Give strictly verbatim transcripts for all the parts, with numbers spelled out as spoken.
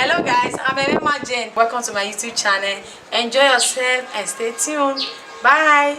Hello guys, I'm Emma Jane. Welcome to my YouTube channel. Enjoy yourself and stay tuned. Bye.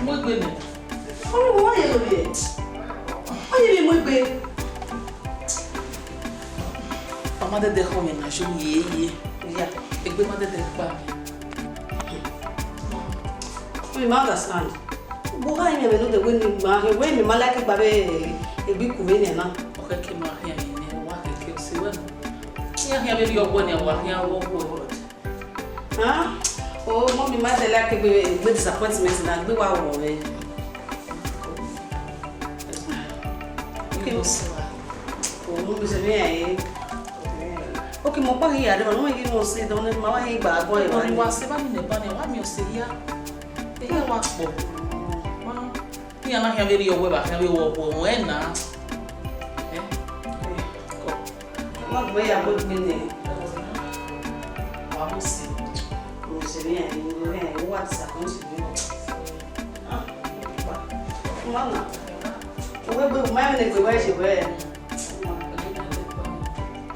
Mu egbe mẹ. Ọmọ, wẹ ye lo ye? Ọ ye vbe mu egbe. Ọ ma dẹdẹ khọ mwẹ na, yo ye ye. Ya, egbe ma dẹdẹ kpa mwẹ. Mi ma understand. Wo gha yin mwẹ node wẹ ne ima khian, wẹ ne ima like gba vbe egbe iku vbe nian na. Ọ khẹke ma khian mwẹ nẹ, wa khẹke ọse wẹ nọ. Iran khian vbe rhie ọguẹ nian, wa khian rhie ọguẹ. Huh? Oh, mummy, ma dẹ like egbe, egbe disappointment na, egbe wa wọ mwẹ. Okay. Oh, mummy, sẹ vbe iran re. Okay, mẹ ọkpa ghi ya dee, ma nọ ghi mwẹ ọse, dọmwẹ ma wa ghi gba agbọn evba. Mummy, wa sẹ evba ni nẹ ba nẹ, wa miẹn ọse hia. Ehia wa kpọ. Ma, iran na khian vbe rhie ọguẹ, vbe khian vbe wọ ọguẹ, wọn ẹ na. Eh? Kọ. Ma gbe ya mu egbe nẹ. Wa mu si. Mu si vbe iran, vbe iran, wa disappoint mi. Ah, wa. Ma na. Uwẹ gbe, ma vbe ne egbe wẹ ye wẹ.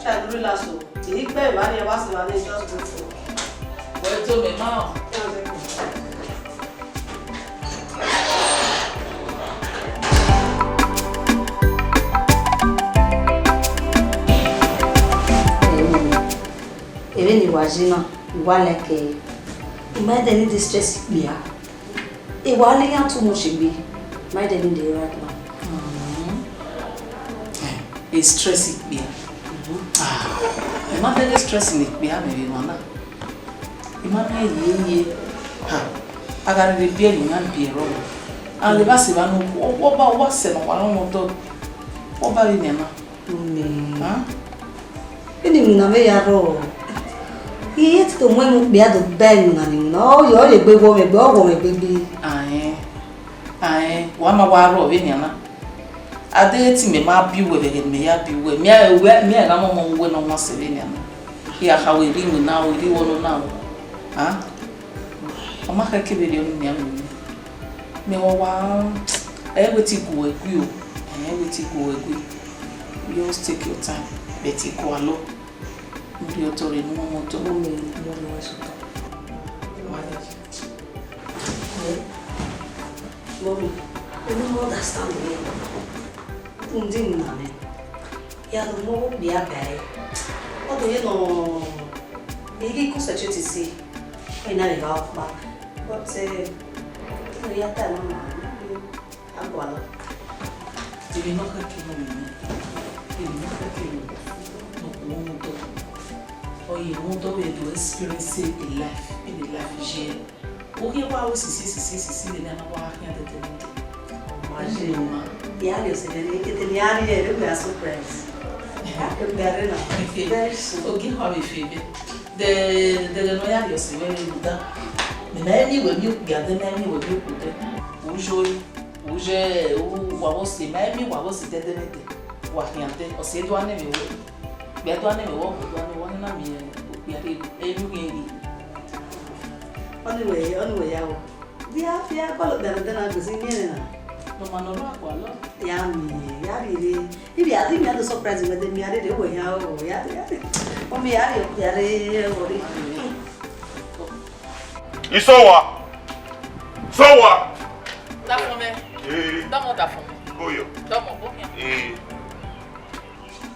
Cha duru la so. I gbe evba ni, wa si evba ni, just go for. Wẹ to mẹ ma o. Ẹmwẹ ne I wa ye na, I wa like ẹre. I ma dẹ need stress ikpia. I wa like iran too much egbe. I ma dẹ need ẹre right now. Mm. Eh, stress ikpia. Ah, I ma dẹ need stress ne ikpia mẹ vbe emwa na. I ma miẹn ye ye. Ha, a gha rhirhi biẹ ne iran biẹ rrọọ. A lè vba sẹ evba ne okhuo, ọ ba, ọ wa sẹ ne ọ wa rọnmwẹ otọ. Ọ ba vbe nian na. Amen. Huh? Vbene iwinna mwẹ ya rrọọ, I ye te do mu ẹmwẹ okpia do ba iwinna ne iwinna. Ọ ye, ọ ye egbe wọ mwẹ egbe, ọ wọ mwẹ egbe gbe. Aẹn, aẹn, wa ma wa rrọọ vbenian na. A deghẹ te imẹ ma biẹ uwẹ vbe ẹghẹ ne imẹ ya biẹ uwẹ, mẹ a, mẹ a gha mọmọ uwẹ ne ọ wan sẹ vbenian na. I gha kha wẹ rhie iwinna, wẹ rhie iwọ nọ na o. Huh? Ọ ma khẹke vberriọ ne I miẹn mwẹ. Mẹ wa wa, ẹ i wẹ te I gu uwẹ gui o, ẹ i wẹ te I gu uwẹ gui. Just take your time, but I gualọ. Mo rhie otọ rre ne u ma mu otọ. Mummy, mummy, wa sotọ. Mummy, I no understand me. Undi na me. Ya no mo wo bia bai. Ọ do ye nọ, I ghi concentrate si. Ena vbe gha ọkpa. But, eh, no ya ta na ma. Agualọ. Emwi ne ọ khẹke nọ vbe mwẹ, emwi ne ọ khẹke nọ, ne okhuo rhunmwuda. Ọ ye rhunmwuda vbe do experience a life, in a life ye. Okhian wa ru sisi, sisi, sisi, vbe ne a na wa khian dẹdẹ nẹ. Ọ ma ye. Ẹni ne ọ ma. Ya rhie ọse nẹ, ete ne a rhie, ẹ, we are surprised. A ke gha rre na. Very soon. Ogie hua vbe fe vbe. De, de, de ne ọ ya rhie ọse vbe rhunmwuda. Mẹ ma miẹn wẹ miẹn okpia dẹ, ma miẹn wẹ miẹn okhuo dẹ. Uyo. Uye, u wa vbe ọse, ma i miẹn uwa vbe ọse dẹdẹmẹdẹ. Wa khian te, ọ si do anẹ mwẹ wẹ, gbe do anẹ mwẹ wẹ, ọ do anẹ wa na miẹn okpia rre, ẹ i ru ghe rre. Ọni wẹ, ọni wẹ ya o. Via, via, kọlọ dandan dandan na gbese miẹn na. Nọ ma nọ rọ akua lọ. Ya miẹn, ya rhie rre. Ibi a di miẹn do surprise wẹ de miẹn rre, wẹ ya o, ya, ya. Ọ miẹn ya rhie okpia rre, wọ rre. Isowa. Isowa. Dafọnmẹ. Ee. Dọmọ Dafọnmẹ. Oyo. Dọmọ, bo khian. Ee.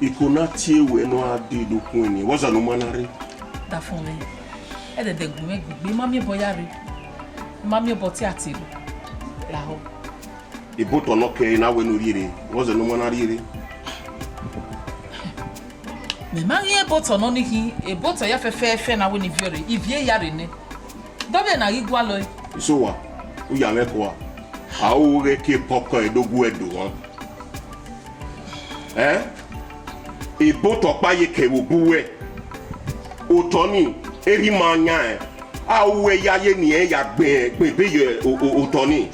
Iko na tie wẹ ne ọ gha dee do khuẹn ni, vbọzẹ ne u ma na rre? Dafọnmwẹ, ẹdẹdẹ gu mwẹ gbigbe, I ma miẹn obọ ya rre, I ma miẹn obọ tie ate rre, lahọ. Ebo otọ nọ kẹre na wẹ ne u rhie rre, vbọzẹ ne u ma na rhie rre? Mẹ ma ghi ebo otọ nọ ni khin, ebo otọ ya fẹfẹfẹ na wẹ ne I viọ rre, I viọ ya rre nẹ. Dọvbiẹ na ghi gualọ ẹe. Isowa, u ya mwẹ kua, a ru ghẹ ke pọkọ ẹdogwu ẹdo wan. Ẹn? Ebo otọ ọkpa ye kẹ vbe obọ uwẹ. Otọ ni, erha ima yan ẹn. A ru wẹ ya ye ne irẹn ya gbẹn, gbẹn ebe ye o-, o-, otọ ni.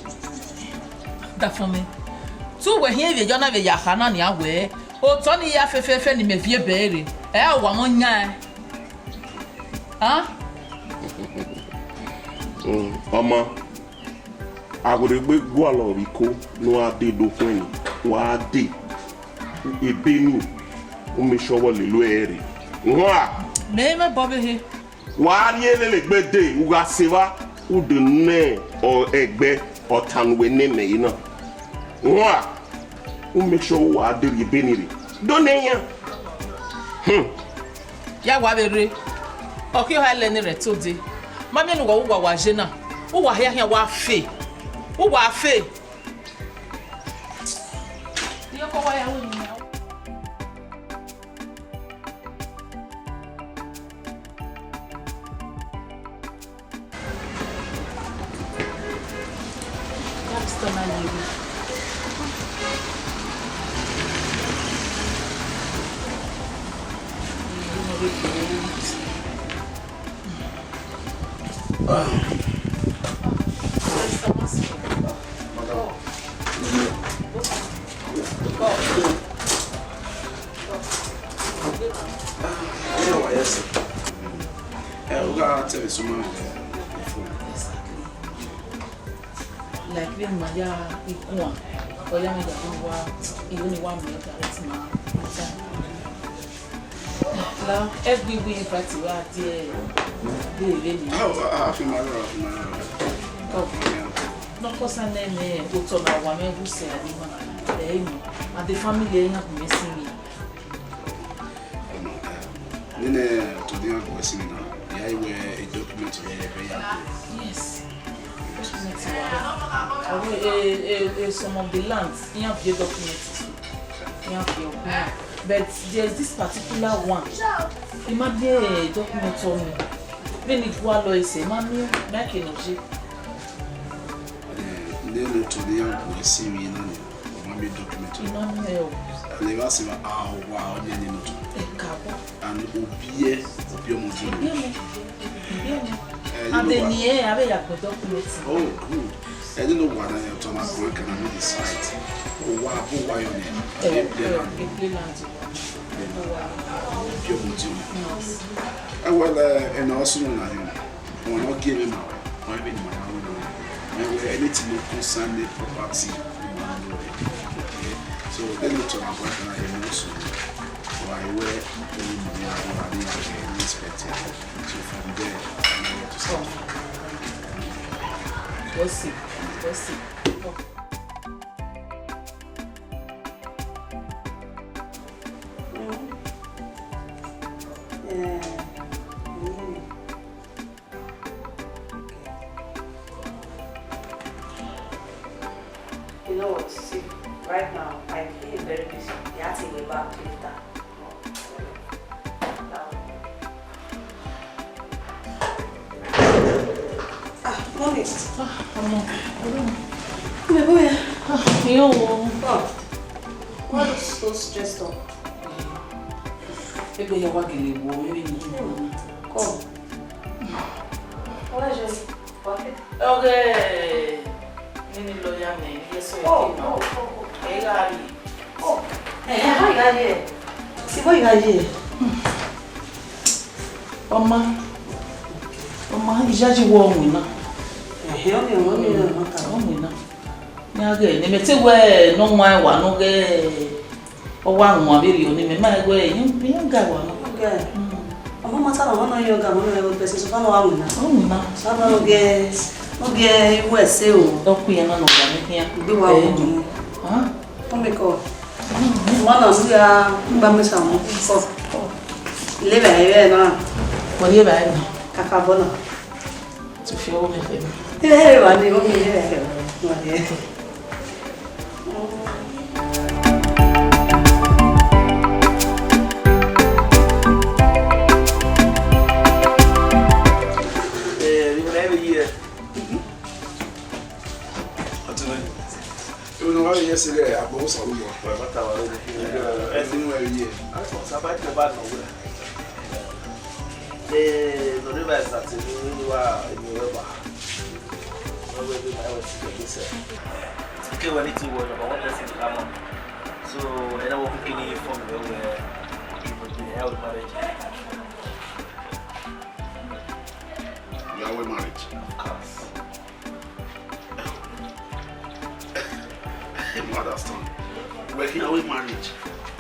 Dafọnmwẹ, te uwẹ khian vbe yọ na vbe ya kha na nian wẹẹ, otọ ni ya fẹfẹfẹ ne imẹ viọ ebe ẹre, ẹ i ra wa mwẹ yan ẹn. An? Mm, ọma, a werriegbe gualọ vbe iko ne u gha dee do khuẹn ni, wa dee, ebe ni, u make sure wẹ lele ẹre rre. Uhua! Mẹ i mwẹ obọ ọvbehe. Wa rhie lele egbe dee, u gha sẹ evba, u de nẹ ọ ẹgbẹ ọta ne uwẹ nẹ mẹ re na. Uhua! U make sure wa dee rhie ebe ni rre. Do nẹ iran. Hmm. Ya wa vbe rre. Ọ khian ọha lẹ ne rẹ to dee. Ma miẹn ne uwa uwa wa je na. Uwa hia khian wa fe. Uwa fe. Iyọkọ wa ya ru emwi na. Ẹ, u gha tẹ vbe sunu. Exactly. Like vbene ima ya ikuan, ọ ya mwẹ ya vbene wa, I vbene wa miẹn direct ma. La, every week invite wa die, die vbene. Ah, ah, ah, fi ma rọ, fi ma rọ. Come. Yeah. No, cause I name me, otọ na wa mwẹ gu sẹ a di ma. Eh, and the family, eh, have me see me. Nene otọ ne iran gu ẹre sinmwi na, ya i wẹ document vbe, vbe ya. Yes. Document wa. Ọvbehe, eh, eh, eh, some of the lands, iran viọ document, iran viọ ọkpa. But there's this particular one. I ma miẹn, eh, document ọnii. Vbene I gualọ ẹse, I ma miẹn, ma ke nọ ye. Eh, nene otọ ne iran gu ẹre sinmwi na ni, ọ ma miẹn document. I ma miẹn o. And evba sẹ evba, a wa ọ miẹn nene otọ. Ẹ ka bọ. And obiẹ, obiẹ ọmọ di. Obiẹ ọmọ. Obiẹ ọmọ. Eh, you know what? Ade ni ẹ, avbe ya gbẹ document. Oh, good. Ẹ, you know what? Otọ na gu ẹre, can I know the site? Owa, owa yọ ni. Eh, eh, play land. Obiẹ ọmọ di. Yes. Eh, well, eh, ẹna ọ sunu na hin. Ọmọ ne ọ gie mwẹ ma wẹ, ọ vbe ne ima ya winna. Mẹ wẹ anything no concern the property, ima na do ẹre. Okay. So, let me talk about that in also. Why, where, any money I do, I didn't have any expected. So, from there, I know where to start from. Gossip, gossip. Mm. Yeah. Mm. You know what? See, right now, I feel very busy. You have to get back later. Ah, morning. Ah, ọmọ. Come here, come here. Ah, you know. Oh, why are you so stressed up? Ebe ya wa gele wo, ebe ni. Come. Where's your bucket? Okay. Nini lawyer me, yes, sir. Oh, oh, oh, oh. Hey, Gary. Oh. Ẹhẹ, ọ gha ye. Sivọ, ọ gha ye. Ọ ma, ọ ma, iyayi wọ winna. Ẹhẹ, ọ ni, ọ ni, ọ ni, ọ ta. Ọ winna. Iran ghẹ ne mẹ te wẹ ne ọ wan wa ne ọ ghẹ, ọ wa wan vberriọ ne mẹ ma wẹ iran, iran ga wa nọ. Ọ gẹ. Mm. Ọ ma ma ta na, ọ ma nọ iran ga, ọ ma nọ iran ga, so far na ọ wa winna. Ọ winna. So far na ọ gẹ, ọ gẹ iwu ẹse o. Ọ ku iran na ne ọ ga ne khian. Gbe wa wo. Eh. Hàn? Ọ mẹ kọ. Mọ na mu ya ngba mẹ sa mu. Kọ. Le vbe ẹre na. Kọ le vbe ẹre na. Kakabọ na. Tufia ọghe mwẹ fẹ. Ẹ, ẹ, wa ni, wa ni, ẹ, ẹ, wa ni. Eh, you never hear. Ọtẹn, emwi ne ọ gha vbe ye ẹse ighẹ agbọn Osa ru yọ. Wẹ ma ta wa vbe ni. Ẹ, ẹ, ẹse ne uwẹ vbe ye. Agbọn Osa ba ikpẹ ba nọ wẹ. Ẹ, nọ de ba ẹsa te ni wa emi wẹ ba. Wẹ wẹ de ma wẹ si kẹ sẹ. Ke wẹ ni ti wọ number one person in Ghana. So, ẹ na wọ kiki ni inform wẹ wẹ, you know, the hell with marriage. You are well married. Of course. You understand? Wẹ khian wẹ marriage.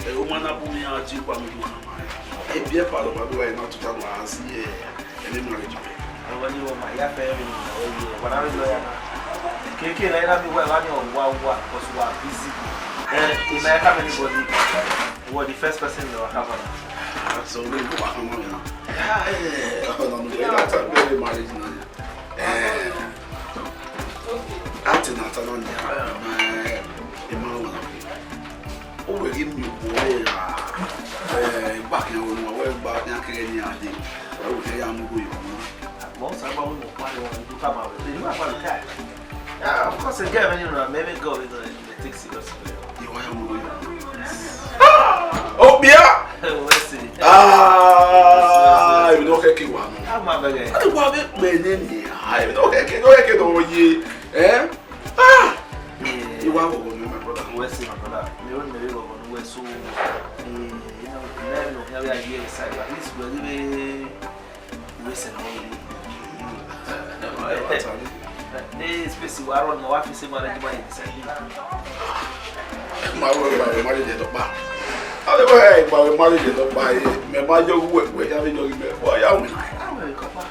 Ẹ, ọ ma na bu mwẹ iran di ukpa mu du khama. Ẹ biẹ pa lọ ma do wa na tuta wa si ẹ, ẹ ne marriage. Ẹ wẹ ni ọ ma ya fẹ mi na wẹ ye. Wa na lawyer na. Keke na ira mi wẹ wa ni ọ wa wa, because wa busy. Ẹ, ina ya come anybody. You are the first person that wa cover. So we go back on now. Yeah, yeah, yeah. No, no, no, that time very marriage now. Eh, ante na ta na nia, eh, ima wa na. O wẹ ghi miẹn okhuo ẹre ra, eh, gba khian ro nua, wẹ gba khian kere ni a dee, wẹ wẹ khian ya mu igho ye ọmwa. Mọ Osa gba wẹ mu ọkpa rẹ, wa do ka ma wẹ. Ẹ, ima gba do ka. Ah, of course, a girl, you know, maybe girl, you know, they take serious. You want to know? Okpia! Wẹ si. Ah, emwi ne ọ khẹke wa nọ. A ma bẹghe. A wa vbe kpẹ nẹ ni. Ah, emwi ne ọ khẹke, ne ọ khẹke ne ọ ye. Eh? Ah! Yeah. I wa ghọghọ nẹ, my brother. Wẹ si, my brother. Mi ro ne mẹ vbe ghọghọ ne uwẹ so. Eh, you know, mẹ no hia vbe a ye side, at least wẹ ghi vbe Wẹ sẹ ne ọ rre. Ne space wa rọ ne wa fi se marriage ma ye decide. Ma ru ẹgba vbe marriage ẹdọkpa. A vbe wẹ ẹgba vbe marriage ẹdọkpa, mẹ ma yọ wẹ wẹ ya vbe yọ ghi mẹ. Ọ ya winna. A wẹ kọkpa.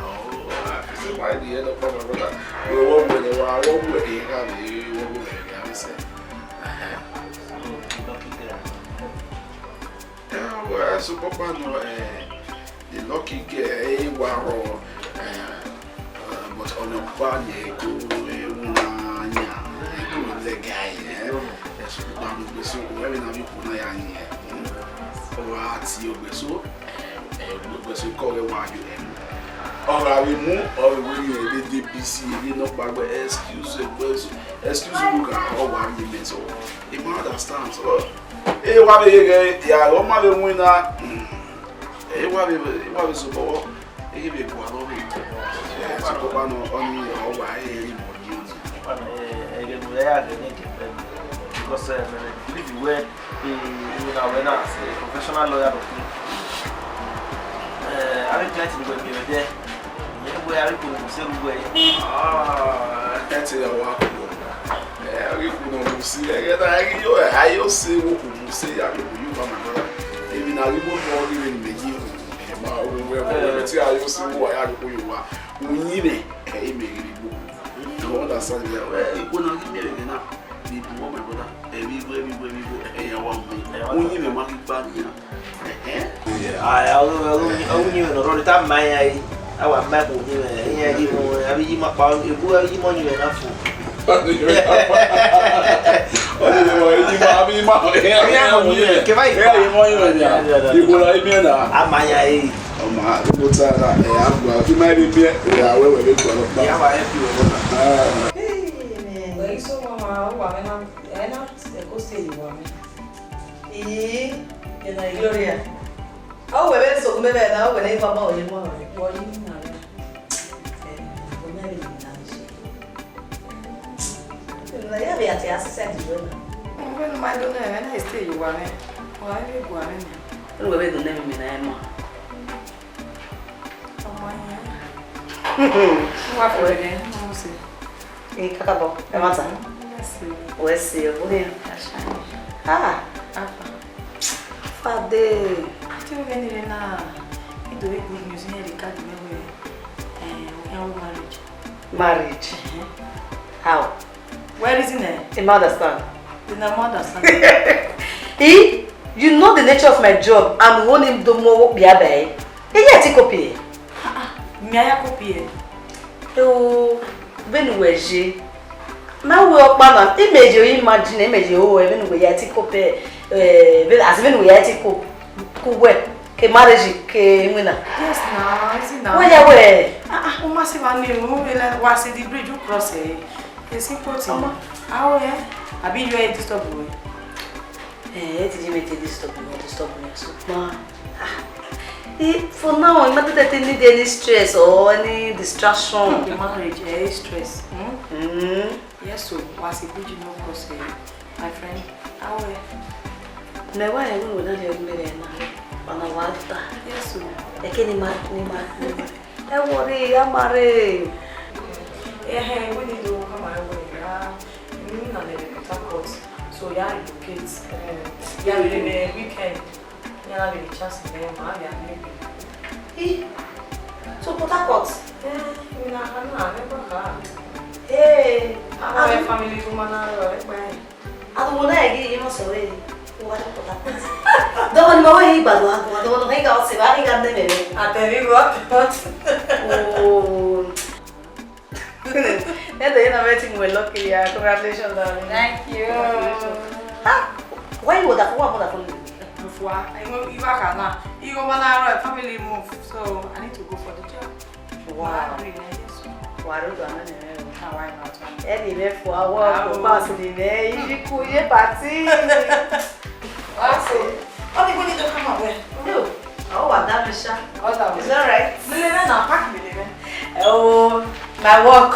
Oh, a fi se marriage ẹdọkpa, my brother. Wẹ wọ wẹ ne wa wọ wẹ ne gha vbe wọ wẹ ne gha vbe sẹ. Ẹ, wẹ sokpọkpa nọ, ẹ, the lucky girl, ẹ, wa rọ, ẹ, ẹ, but ọnọkpa ni ego, ẹ, wuna yan, ego lẹga, ẹ, ẹ, sokpọkpa nọ, gbe so, wẹ vbe na vbe ikun na ya yin, ẹ, mm, ọ wa tie ogbe so, ẹ, ẹ, ogbe so kọ ghẹ wa yo, ẹ, ọ gha vbe mu, ọ vbe wẹ rhie vbe debisi, vbe nọkpa wẹ, excuse, ẹ, wẹ so, excuse me, ọ wa rhie mẹ so, I ma understand, so, ẹ wa vbe ghẹ ya, ọ ma vbe winna, ẹ wa vbe, ẹ wa vbe zobọ, ẹ ghi vbe gualọ vbe. Ẹ, sokpọkpa nọ, ọni ọ wa, ẹ, ẹ, ẹ, ẹ, ẹ, ẹ, ẹ, because, eh, I believe you were, eh, you know, when as a professional lawyer of me. Eh, I think client will be there. Yeah, where are you going to say where? Ah, that's a walk. Eh, are you going to see? I get, I get, I get, say, what can you say? I get you, my brother. Even I even know, even me, you, ma, we, we, we, see how you say, what are you going to, we, you, eh, me, you, you understand? Well, you gonna give me again now. Vbe ibu, my brother, ẹ vbe igho, ẹ vbe igho, ẹ vbe igho, ẹ ya wa mu. Uyin mwẹ ma ghi gba nian. Ẹhẹn. Aya, ọghe, ọghe, ọghe uyin mwẹ ne ọ rrọọ, ne I ta ma iran ẹre. A wa ma ẹko uyin mwẹ, iran ghi mu, a vbe yi ima kpa, ebu a vbe yi ima uyin mwẹ na fo. Uyin mwẹ, uyin ima, a vbe ima, iran uyin mwẹ. Kevbe a yi ima uyin mwẹ nia. Igbo na imiẹn na. A ma iran ẹre. Ọ ma, ebo ta na, ẹ, a gua, I ma vbe miẹn, ẹ, a wẹ wẹ vbe gualọ kpa. Ya wa help you, brother. Ah. Hey, man. Wẹ i so mama, uwa mwẹ na, ẹ na, ẹ ko se uwa mwẹ. Ii, ẹ na Gloria. Ọ wẹ vbe so mẹ vbe na, ọ wẹ ne mama ọ ye mọ rẹ, wọ yi na rẹ. Ẹ, ọ mẹ vbe na je. Na ya vbe a te a sẹ di wẹ na. Wẹ ne ma do nẹ, ẹmwẹ na i stay ye uwa mwẹ. Wa vbe gua mwẹ nian. Wẹ ne uwẹ vbe do nẹ, mẹ na ma. Ọmọ yẹn. Wa fo rẹ, no se. Ẹ kakabọ, ẹmwata. Yes, sir. Wẹ se, ọ bọ nian. Asha. Ah, Alpha. Fade. Ati vbe ni rre na, I do good news here regarding me, eh, we can marriage. Marriage? Uh-huh. How? Where is it now? I ma understand. You never understand. Eh? You know the nature of my job and who him do more work behind by. Eh, yeah, take up here. Ah, ah, me I copy here. Oh, when we je. Ma wẹ ọkpa na, imagine, imagine, imagine, oh, vbene uwẹ ya ti cope, eh, vbene, as vbene uwẹ ya ti cope, ku wẹ, ke marriage, ke iwinna. Yes, na, easy na. Wẹ ya wẹ. Ah, ah, u ma si wa ni, u, wa si the bridge, u cross, eh. It's important. Ọmọ. Ah, oh, yeah. Abi you are disturb we. Eh, ẹ ti ji mẹ te disturb me, disturb me, sokpan. Ah, eh, for now, I ma tete need any stress or any distraction. The marriage, eh, stress. Hmm? Mm. Yes, so, wa si good you no cross, eh, my friend. How are you? Mẹ wa ẹre wẹ na rhie ọghe mẹ rẹ na, wa na wa ta. Yes, so. Ẹke ne ima, ne ima, ne ima. Ẹ worry, a ma rre. Ẹhẹn, we need to come and worry. Ah, you mean na Port Harcourt. So, ya relocate. Eh, ya relocate weekend. Ya na be chance me, ma ya me. Eh, to Port Harcourt? Eh, me na ha na, me ba ha. Hey, ah, family woman na ro, eh, pa. Adu mo na egi yi mo so we. Wa to Port Harcourt. Do mo ni mo we yi gbadu agun, do mo no ga o se ba ni ga ne me. Ate mi go. Oh. Ede na vetting well, luckily, yeah. Congratulations, darling. Thank you. Congratulations. Ah, why you would have, why would have? Before, I know you back now. You go man our family move, so I need to go for the job. Wow. Agree, yes. Wa ro do ana ne. How I not? Any me for our work, pass the me. You could ye party. Wow. What do you need to come up with? No. Oh, wa da me sha. All that. It's all right. Me le me na pack me le me. Oh, my work.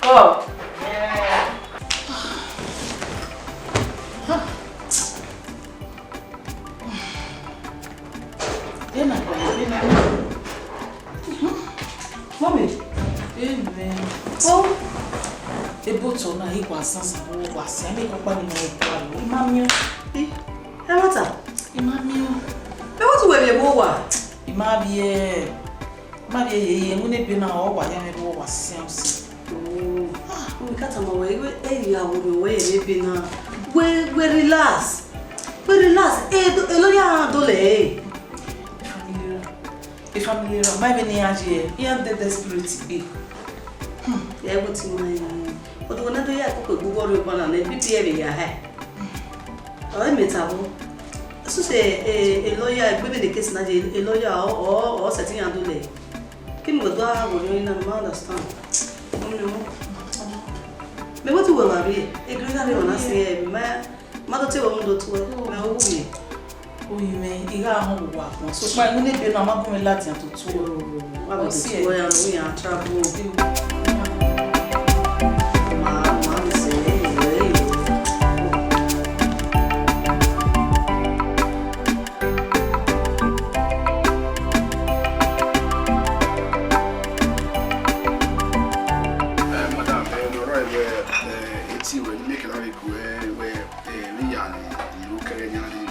Oh. Yeah. Ena, ena. Mummy. Amen. Oh. Ebo tọ na, igba sansan, wo wa si, ame kọkpa ni mo gba lo. I ma miẹn. Eh, ẹ mata? I ma miẹn. Ẹ, what do we miẹn vbe owa? I ma miẹn. Ma vbe ye ye, ẹmwẹ ne ebe na, ọ wa ya mwẹ vbe ọ wa sian usi. Oh, ah, u ka tama wẹ, ighẹ ẹ ya wo vbe wẹ ye ebe na. Wẹ, wẹ relax. Wẹ relax. E do, e no ya do lẹ. E family ra. E family ra. Ma vbe ne iran ye, iran de desperate gbe. Hmm. Ya ẹvbo ti ma ya. But wẹ na do ya koko egbugbo rre ọkpa na, ne B P ẹ vbe ya hẹ. Ọ i mẹ tama. Suse, e, e lawyer, egbe vbene case na ye, e lawyer, ọ, ọ, ọ sẹtin ya do lẹ. Kene wẹ do a worriọ na, ma understand. Mummy o. Mẹ wẹ te uwẹ wa rrie, egbe na rre ọna si ẹ, ma, ma do te wẹ mu do tuẹ, mẹ wu rrie. Oyin mwẹ, I gha họn vbe uwa khuan. Sokpan, ẹmwẹ ne ebe na, ma gu mwẹ ladian toto. Wa vbe do tuẹ ya, ne u ya trouble. Ma, ma, mi sẹ, eh, eh, eh. Eh, madam, eh, ọrọ ẹre, eh, eti wẹ ne make na vbe gu wẹ, eh, vbe ya ni, ni ru kẹrẹ yan ni,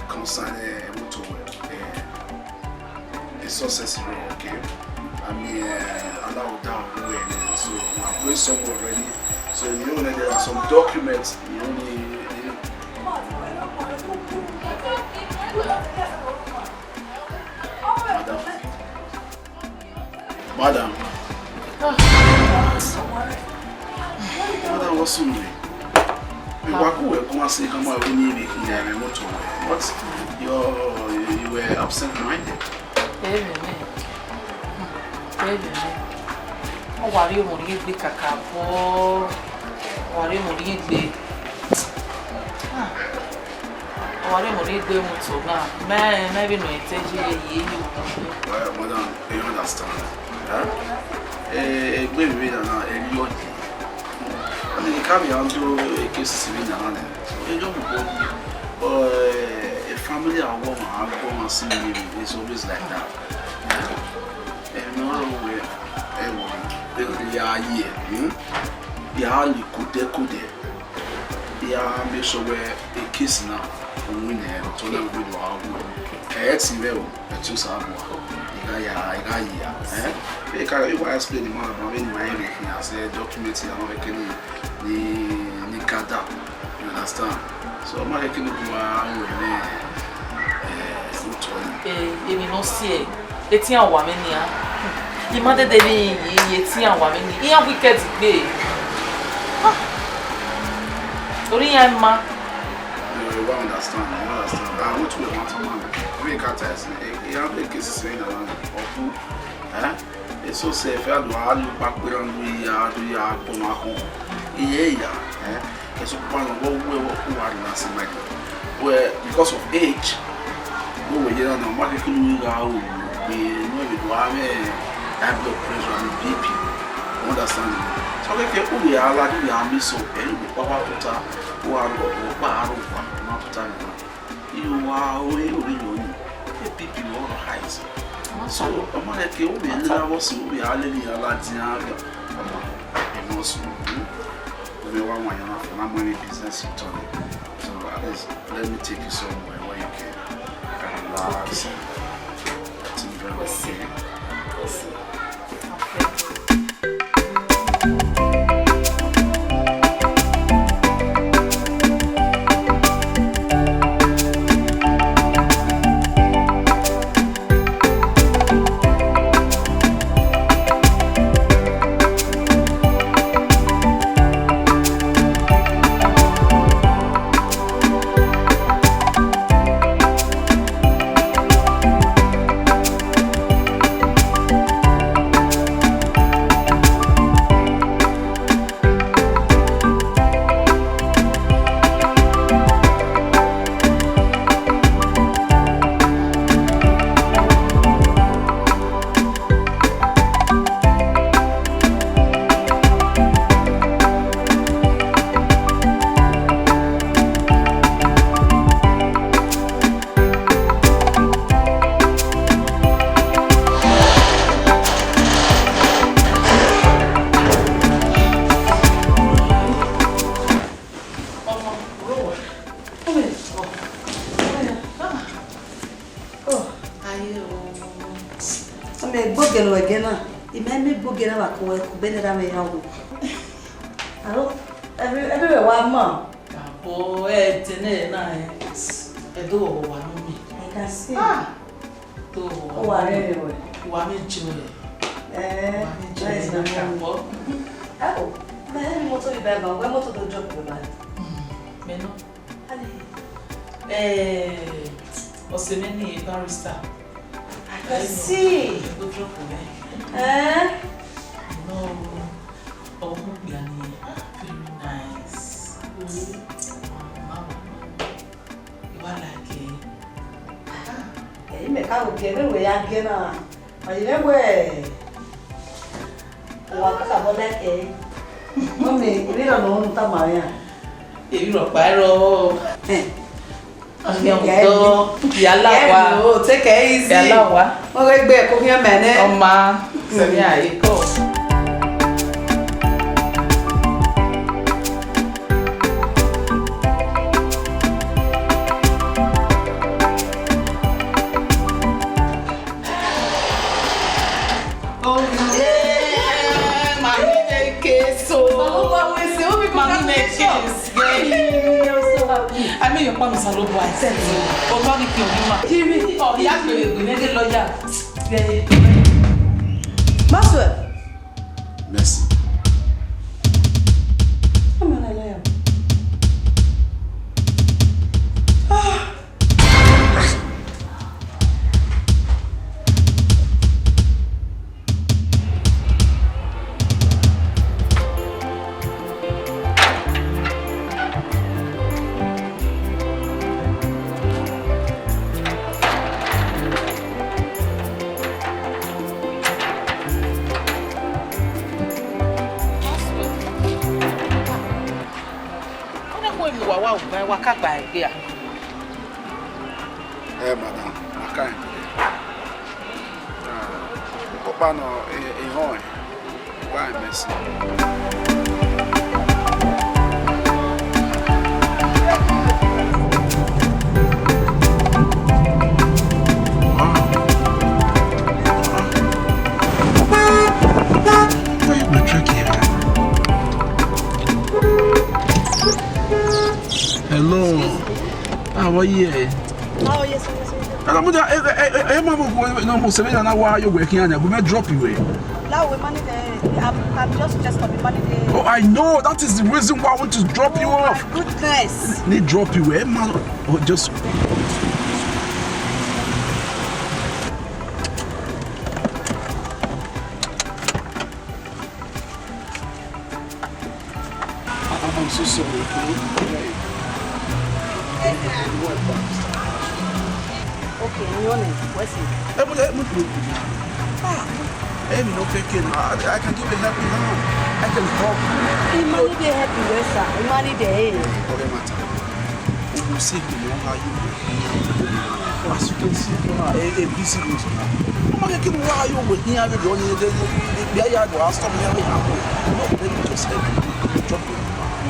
concern, eh, motor wẹ, eh, a success rẹ, okay? I mean, eh, allow down wẹ, so I'm going somewhere already. So you know that there are some documents, you know, the, the Madam. Madam. Madam, what's wrong with you? Wa ku wẹ gu a si ka ma vbe ni vbe khin ya mwẹ motor wẹ. What? You, you were absent minded. Ẹmwẹ, ẹmwẹ. Ọ wa rhie omọ rhie egbe kakabọ. Ọ wa rhie omọ rhie egbe. Ah. Ọ wa rhie omọ rhie egbe mu to na. Mẹ, mẹ vbe nọ ẹtẹ yi ye ye ye. Well, madam, I understand. Huh? Eh, egbe vbe na na, ẹ rhie ọdẹ. Ọ Ẹ ka vbe handle case vbe nana nẹ. So, erriọ mu bọ, eh, family awọ ma gbe ọmwa si ye, it's always like that. Eh? Emwi ne ọ rre wẹ, ẹ wẹ, ya ye, hmm? Ya li kodẹ kodẹ. Ya make sure wẹ case na, u win ẹ, otọ na vbe do a wu. Ẹ ti vbe o. Ẹtin Osanobua, I gha ya, I gha ya, eh? Vbe ka, I wa explain ma ba vbene ima rẹn khian sẹ document ya ma vbe kene ni, ni gather, you understand? So, ọ ma rẹn kene ogun wa ru ẹmwẹ, eh, otọ ni. Eh, emwi ne ọ si ẹe, etian wa mwẹ nian. I ma dede vbe yin yi, etian wa mwẹ ni. Iran wicked gbe. Ah. Ori iran ma. You, you understand, you understand. I want to be one man. Vbe ka ta ẹse. Iran vbe case vbe na wa ọkpu, eh? Eso sẹ fẹ a do a lu kpakpe na lu ya, do ya gbọmwa khọn. Iye ya, eh? Eso kpakpa na wọ wẹ wọ ku wa na si ma. Well, because of age, no we ye na, ma ke kunu gha ru, we no we do have high blood pressure and B P. You understand me? So ke ke u ya la, u ya mi so, eh, u kpakpa tota, u a ro, u kpa aro wa, ma tota ni. Iye wa, o, e, o, e, o, e, P P wa ọrọ high. So, ọ ma rẹn ke, o, vbe lele avbe ọse, o, vbe a lele iran ladian, ọ ma, e must, hmm? O, vbe wa wan yan na, na mu any business you turn. So, at least, let me take you somewhere where you can relax and think very well, okay? Oh, aye o. Ọ mẹ gbogie ne ọ gẹ na, I ma mẹ gbogie na vbe ako wẹ, ku bene ra mẹ ya wo. Aro, ẹbe, ẹbe wẹ wa ma. Abo, ẹ, tene na, ẹ, ẹ do wa nọ mi. I can see. Ah, do wa. Ọ wa rẹrẹ wẹ. Wa mi jẹ. Eh, wa mi jẹ, nice na one. Abo. Abo, mẹ, ẹ, mọto yi ba ba, wẹ mọto do drop wẹ ba. Mm, mẹ nọ. Eh, ọse mwẹ ni barrister. I can see. Ẹ, do drop wẹ. Eh? No, ọmọ okpia ni, very nice. Mm. Mama, I wa like it. Ah, ẹi mẹ ka ro gie vbene wẹ ya gie na. Ọ ye mwẹ wẹ, wa kakabọ like ẹre. Mummy, emwi rọ ne u tama mwẹ ra? Emwi rhọkpa i rrọọ. Eh. Ọtọ, ya la owa. Take it easy. Ya la owa. Ọ ghe gbe ẹko khian mẹ nẹ. Ọ ma, sẹ mwẹ a ye kọ. Oh, yeah. Mami make case o. Mami make case. Yeah. I mean, your mom is a little boy. Authority of human. Jimmy. Oh, he has to be a lawyer. Yeah. Maxwell. Mercy. Come on, I love you. Ah. Wa ka gba ẹre gbe a. Eh, madam, I can't. Ah, ọkpa nọ, eh, eh, họn, eh. Why messy? Wow. Why you go trick here? Hello. How are you? Oh, yes, sir, yes, sir. Ana muda, eh, eh, eh, eh, ma bo, no, mo se na wa yo we kian ya, we drop you, eh. Now we manage, eh, I'm, I'm just, just gonna manage, eh. Oh, I know. That is the reason why I want to drop you off. Oh, my goodness. Need drop you, eh, man. Oh, just. I, I'm so sorry, okay? Okay, in your name, what's it? Eh, but, eh, but, but, ah, eh, me no fake it. I, I can give a helping hand. I can help. Imani dey help you, sir. Imani dey. Okay, matter. Ugu si gbe ne ọ gha yo. As you can see, a, a busy road. Ọ ma kẹ kẹ ne uwa yo wẹ hin avbe rọ ni, de, de, de, ya ya do, a stop here, we have to. No, let me just help you. Drop you.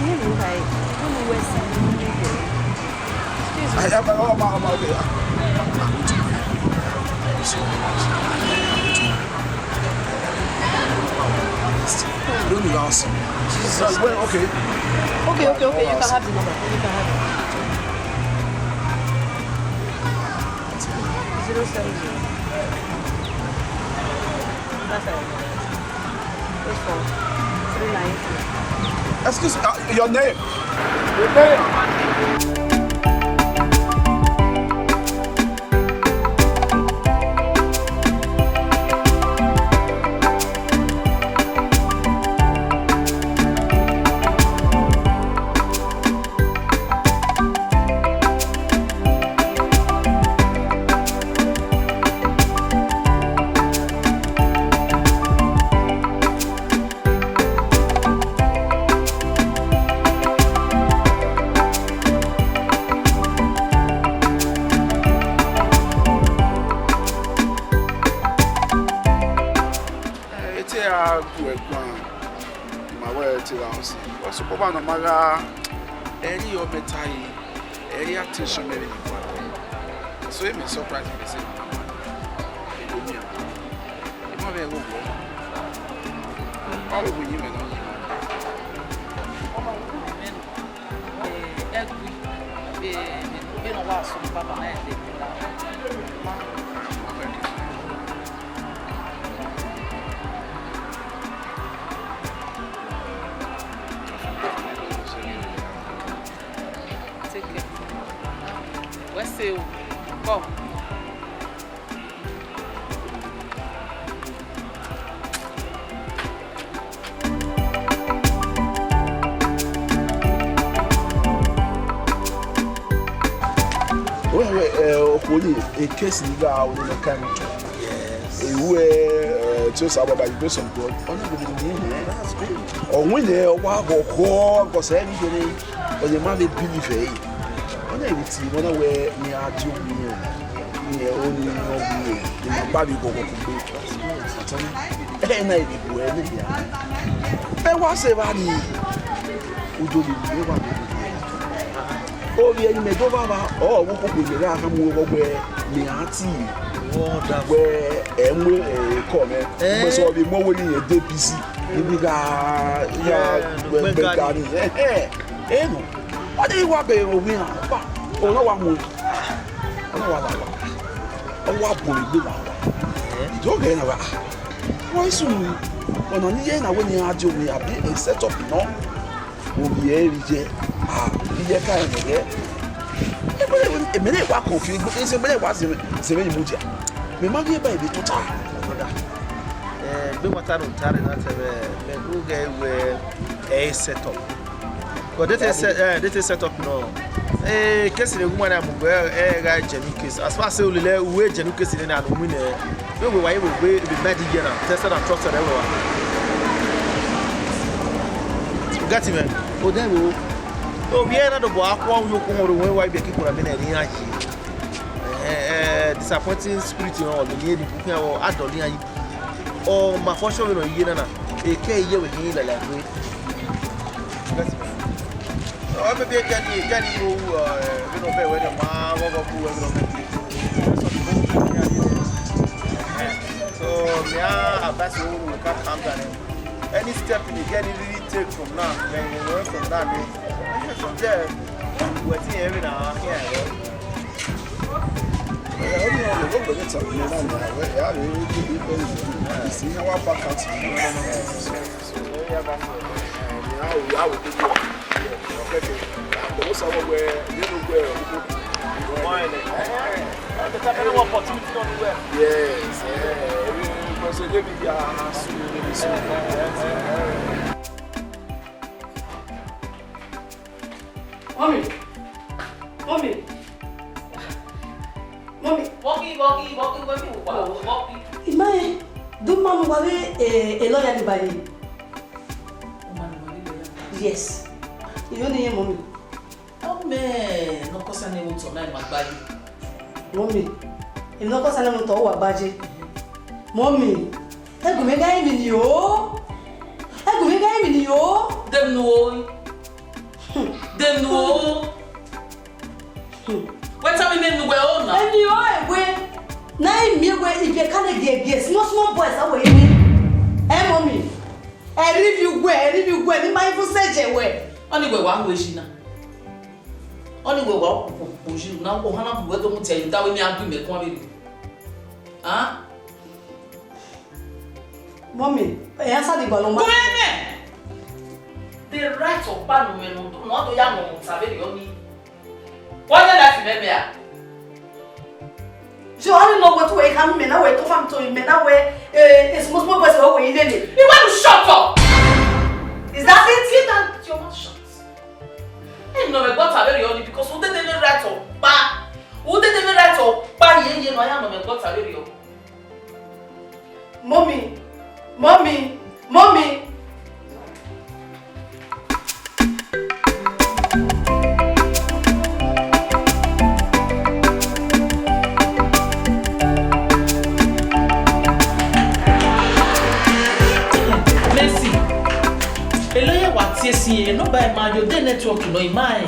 Ẹhẹn, mo ra ẹ. Wọ́n ní wẹ́sì. Excuse me. I have a lot of my, my, my, don't you ask? Jesus. Well, okay. Okay, okay, okay. You can have the number. You can have it. Zero seven zero. That's all. Eight four three nine. Excuse me, uh, your name? Your name? Ẹ te a gu ẹguan, ma wẹ te gha họn sin. Ọ sokpan ọba ne ọ ma gha, ẹ i re ọmẹta yi, ẹ i re attention mẹ vbe ni guan. So e mẹ surprise mẹ sẹ, e do miẹn. Emọ vbe ẹghẹ owọ, ọ vbe yin mwẹ nọ yin. Eh, ẹgui, eh, vbene ọ wa sunu baba na ẹdẹ. Take care. Wẹ se o. Come. Wẹ, wẹ, eh, okhuo ni, e case ni gha ru ne ọ ka ẹmwẹ otọ. Yes. Ewu, eh, eh, te osa baba, the grace of God. Ọ na gbẹdẹ ni hẹn. That's good. Ọ winna, ọ wa ghọghọ, because every day, ọ ye ma vbe believe ẹre. Ọ na vbe tie, ọ na wẹ ne a die owu ni. Ẹ, ọ ni ọ wu, ẹ ma kpa vbe ghọghọ kugbe. Ẹ na vbe bu ẹre ne hia. Ẹ wa sẹ evba ni, u do vbe miẹn wa vbe. Ovbi ẹre ne imẹ do vba vba, ọ vbe ukpokpo ne mẹ gha khama uwẹ wẹ mẹ ra tie. Wonderful. Wẹ ẹ mu, ẹ, ekọ mwẹ. Eh. Mẹ sẹ ọ vbe mu ọvbokhan ne irẹn de busy. Ibi gha, ya, yeah, wẹ gbe ga ni. Ẹ, ẹ, ẹ nọ. Ọ de wa bẹghe ovbi iran, ọkpa, ọ na wa mu. Ọ na wa lala. Ọ wa bun egbe lala. Eh? Ido ghẹ na wa. Wa isu mu. Ọna ni ye na wẹ ne iran die owu, abi e set up nọ. Ovbi ẹre vbe iye, ah, iye ka ẹmwẹ ghẹ. Emẹ ne wa confuse, egbe, emẹ ne wa zẹ, zẹ vbe mudia. Mẹ ma ghi eba ebe tota. Brother, eh, egbe wa ta ne u ta rre na te mwẹ, mẹ gu ghẹ wẹ ẹ i set up. But they take set, eh, they take set up nọ. Eh, case ne u ma na mu gbe, eh, gha genuine case. As far as say u lele, u wẹ genuine case ne na nu win, eh, we we wa ye we we be mad here now. Tested and trusted everywhere. You get him, man? Oh, there we go. Ovbi ẹre na dobọ a khuọnmwi okhuo mwẹ rre, wa ibiẹka ikun na mẹ ne ẹre iran yi. Eh, eh, disappointing spirit họn, ọ lele irẹn ni bu khian vbọ, a dọlọ iran yi. Ọ ma fọ sẹ vbene ọ ye na na, ekẹ iye wẹ hin lala gbe. Ọ maybe ekẹ ni, ekẹ ni ro, eh, vbene ọ bẹ wẹ ne ma ghọghọ ku wẹ vbene ọ bẹ. So, me, I advise you, we can calm down. Any step you get, you really take from now, then you learn from that, man. From there, we're seeing every now and here, yeah. Ẹ, ó ní ọ̀rọ̀ ló gbẹ̀gẹ̀ tàbí ní láàrin àwẹ̀, ìyá rẹ̀ ó dé ní bẹ́ẹ̀ ní ìsìn ní wá bá kàtì. Ìyá ò, ìyá ò dé bí ọ̀kẹ́kẹ́. Àpò ó sọ wọ́n wẹ nínú wẹ òkú. Yes, eh, because they be, uh, soon, they be soon. Mummy, mummy, mummy. Wọki, wọki, wọki, wọki, wọki. Ima ẹ, do ma nu wa vbe, eh, e lawyer ni ba ye. Yes. Iyo ni ye, mummy. Ọ mẹ ne ọ kọsa ne otọ na ima gba ye. Mummy, emwi ne ọ kọsa ne otọ wa gba ye. Mummy, ẹgu mwẹ gha emwi ni o. Ẹgu mwẹ gha emwi ni o. Dem nu o. Hmm. Dem nu o. Hmm. Wẹ tama mẹ ne uwẹ o na. Emwi o, ẹwe. Na i miẹn wẹ ibiẹka ne giẹgiẹ, small, small boys, a wẹ ye ni. Eh, mummy. Ẹ rhie ivbi uwẹ, ẹ rhie ivbi uwẹ, ne ima even sẹ jẹ wẹ. Ọni wẹ wa hu eji na. Ọni wẹ wa kpokpo yi na, ohan na bu wẹ do mu tie ye, da wẹ ne a gbe imẹ guan vberriọ. Ah? Mummy, ẹ ya sa di gbalọ ma. Gu mwẹ mẹ. The right ọkpa ne u mwẹ ne u do, ne ọ do ya nọ mwẹ ota vberriọ ni. Wa ye life mẹ mẹ a? Yo, ọni nọ wẹ te uwẹ i khama imẹ na wẹ confirm to imẹ na wẹ, eh, small small boys wẹ wẹ i lele. You want to shut up? Is that it? Keep that your mouth shut. Ẹ nọ mwẹ gbe ota vberriọ ni because u dede mwẹ right ọkpa. U dede mwẹ right ọkpa ye ye ne a ya nọ mwẹ gbe ota vberriọ. Mummy, mummy, mummy. Mercy, elo ye wa tie si ẹ, nọ ba ima yo de network nọ ima ẹ.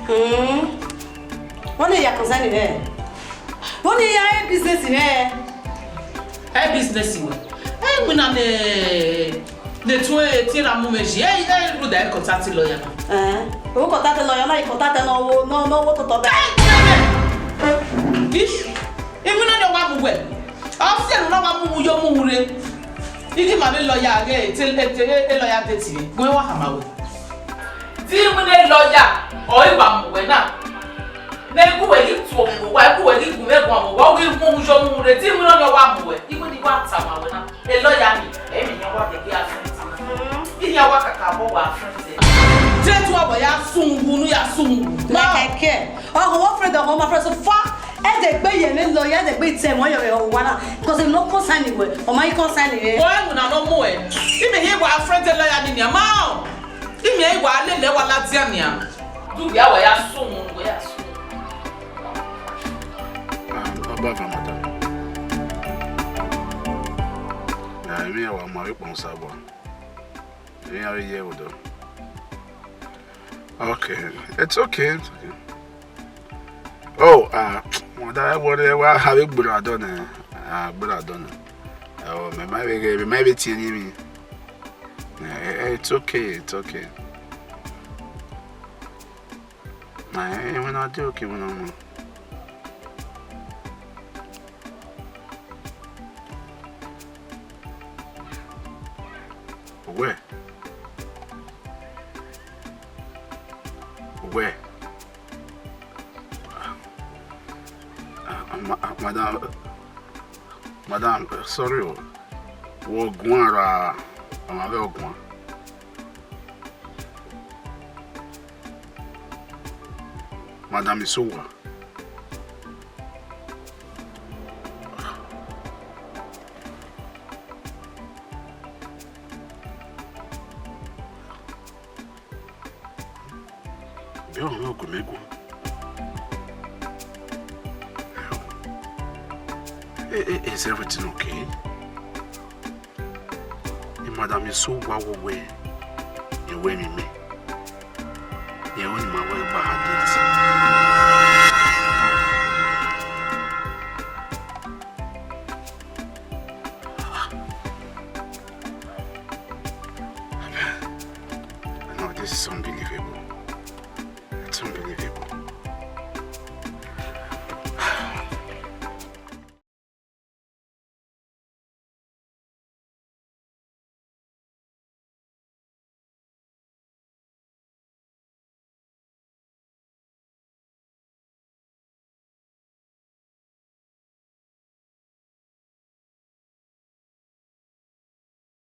Hmm. Wọ́n lè yà kàn sẹ́ni rẹ̀. Wọ́n lè yà ẹ business rẹ̀. Ẹ business wẹ. Ẹ winna ne, ne tun ẹ tie ra mu mẹ ji. Ẹ, ẹ ru da ẹ contact lawyer na. Ẹn. O contact lawyer na, i contact na wo, na, na wo totọ bẹ. Ish. Ẹ winna ne wa mu wẹ. Ọ si ẹre na wa mu yo mu re. Igi ma vbe lawyer ghe, te, te, e lawyer date vbe. Gbe wa hama wẹ. Te iwinna lawyer, ọ i wa mu wẹ na. Ne gu wẹ ghi tuo mu wa, gu wẹ ghi gu mwẹ guan mu wa, u ghi mu yo mu re, te iwinna ọni ọ wa mu wẹ. Iwinna wa tama wẹ na. E lawyer ni, emwi hia wa dẹgbe a friend. Iran wa kaka vbọ wa friend. Te tu ọbọ ya sun unu ya sun. Ma kẹkẹ. Ọghọ wọ friend, ọghọ ma friend so far. Ẹ dẹ gbe ye ne lawyer, ẹ dẹ gbe tẹ wọn yọ yọ wa na. Because no concern wẹ, ọ ma i concern rẹ. Why una no mu ẹ? Imẹ ye wa friend lawyer ni ni ma. Imẹ ye wa lele wa la dia ni a. Du ya wa ya sun, wa ya sun. Ah, ọba va madam. Ya, imẹ ya wa ma ikpọn sabọ. Imẹ ya ye odo. Okay, it's okay, it's okay. Oh, ah, wọ́n dá ẹ wọlé wá, a bẹ gbọ́dọ̀ àdọ́nà, a gbọ́dọ̀ àdọ́nà. Oh, mẹ má bẹ gẹ, mẹ má bẹ tiẹ̀ ní mi. Eh, eh, it's okay, it's okay. Eh, eh, when I do, okay, when I'm. Where? Where? Ah, ah, ma-, ah, madam, madam, eh, sorry o. Wọ guan ra, ọmwa vbe ọ guan. Madam Isowa. Ẹ, ọmọ gu mẹ guan. Eh, eh, is everything okay? Madam eso wa wọ wẹ, ẹ wẹ emwi mẹ. Ẹ, ọni ma wẹ gba ha date. No, this is unbelievable. It's unbelievable.